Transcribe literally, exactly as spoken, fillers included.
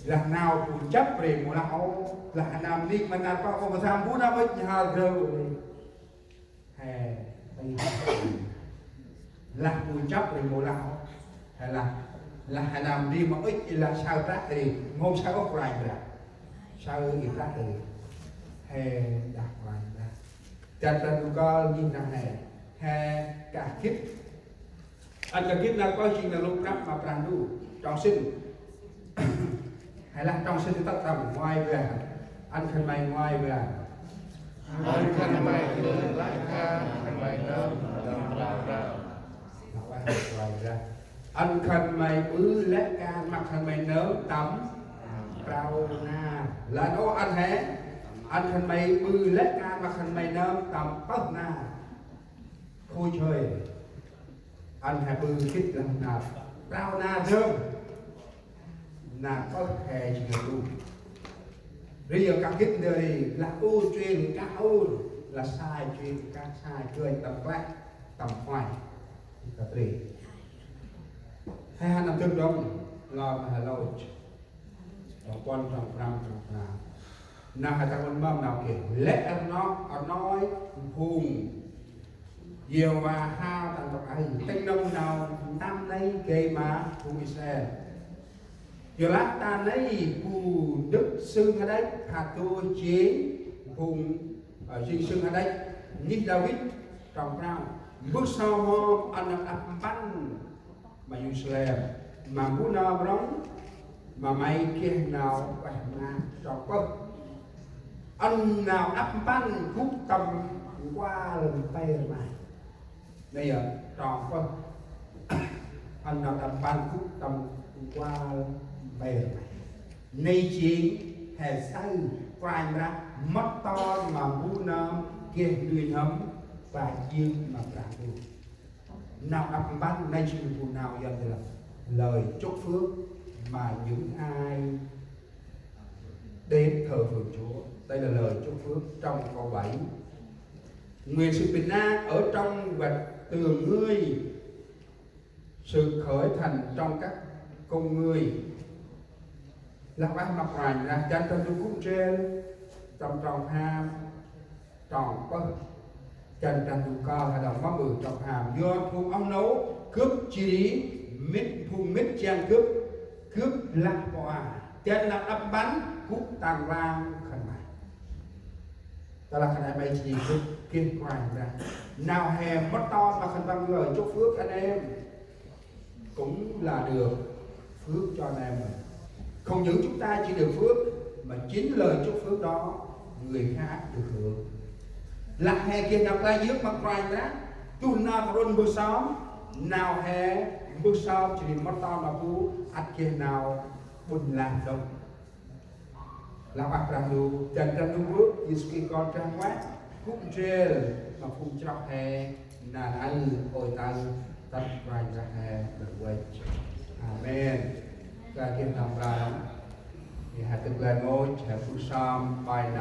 Lah nau bu nchâp ri mâu lah ôh. Lah nau nik ma nar pă ôh, ma sa mbu nau ŭch nhhal grâu ri. He, tây. Lah bu nchâp ri mâu lah ôh. He lah, lah he nau nik ma ŭch i lah saơ prăk ri, mâu saơ ôh Kôranh Brah. Saơ i prăk ri. He, dah Kôranh Brah. Jan Brah Ndu kơl ngih nau he. He, kah gĭt. Ăn kah gĭt nau kơl jêng nau lôk prăp ma Brah Ndu. Trong sĭn. Hay là trong sĭn tât tâm ngoai Brah. Ăn khân may ngoai Brah. Ăn khân may ƀư lĕ kan khân may nơm tâm prao Brah. Ngoai Brah. Ăn khân may ƀư lĕ kan ma khân may nơm tâm prao nar. Lah nô ăn he. Ăn khân may ƀư lĕ kan ma khân may nơm tâm pơh nar. Khôi trời. Ăn he ƀư gĭt lah nar prao nar dơm. Nar pơh he jêng nau lu. Ri yơh kah gĭt ndơ ri lah ur chuyên kah ur, lah sai chuyên kah sai, gơnh tâm kleh, tâm khoai. Kah ri. He hăn nâm dơm đŏng, lor ma he lôch. Trong puăn, trong prăm, trong prăm. Nau he tâm ăn mâm nau geh. Lĕ rnoh, rnoi, phung Yêhôva hao tâm trong aơ. Tĭng nâm nau ntăm nây gay ma phung Israel. Yorlah ta nây bu ndâk sưng hađăch, phat dôih jêng phung, ơ, jêng sưng hađăch. Ngih Đavid trong prao. Mbơh sơm hŏm ăn nau đăp mpăn ma Yêrusalem, ma mbu nơm rŏng, ma may geh nau ueh mra trong pơh. Ăn nau đăp mpăn gŭ tâm nkual mper may. Nây yơh, trong pơh. Ăn nau đăp mpăn gŭ tâm nkual mper may. Nây jêng he saơ Kôranh Brah mât ton ma mbu nơm geh nuih n'hâm ba jêng ma Brah Ndu. Nau đăp mpăn nây jêng bu nau Yuăn thì là lời chúc phước mà những ai đến thờ phượng Chúa. Đây là lời chúc phước trong câu bảy. Nguyện sự bình an ở trong vạch tường ngươi, sự khởi thành trong các con ngươi. Lah ueh ma Kôranh Brah, jan Brah Ndu gŭ ndrel tâm trong pham, trong pơh. Jan Brah Ndu kơl he đŏng mâm ƀư trong pham. Yor phung oh nô gâp jêh ri mĭt, phung mĭt jiăng gâp, gâp lah pô a. Jan nau đăp mpăn gŭ tâm nklang khân may. Tơ lah khân may jêh ri gâp geh Kôranh Brah. Nau he mât ton ma khân păng lời chúc phước anh em. Cũng là được phước cho anh em mình. Không những chúng ta chỉ được phước, mà chính lời chúc phước đó người khác được hưởng. Lah he geh nau klei yơk ma Kôranh Brah, tuh nau ta run mbơh sơm, nau he mbơh sơm jêh ri mât ton ma bu ăt geh nau ƀŭn lan đŏng. Lah ueh Brah Ndu, jan Brah Ndu bơh, Yêsu Krist Kon Brah Ngoeh, gŭ ndrel ma phung chroh he, nar aơ, ôi taơ, tât Kôranh Brah he, bơh uănh. Amen. Kah geh tâm Brah, he tât lĕ rngôch, he mbơh sơm, bai nau.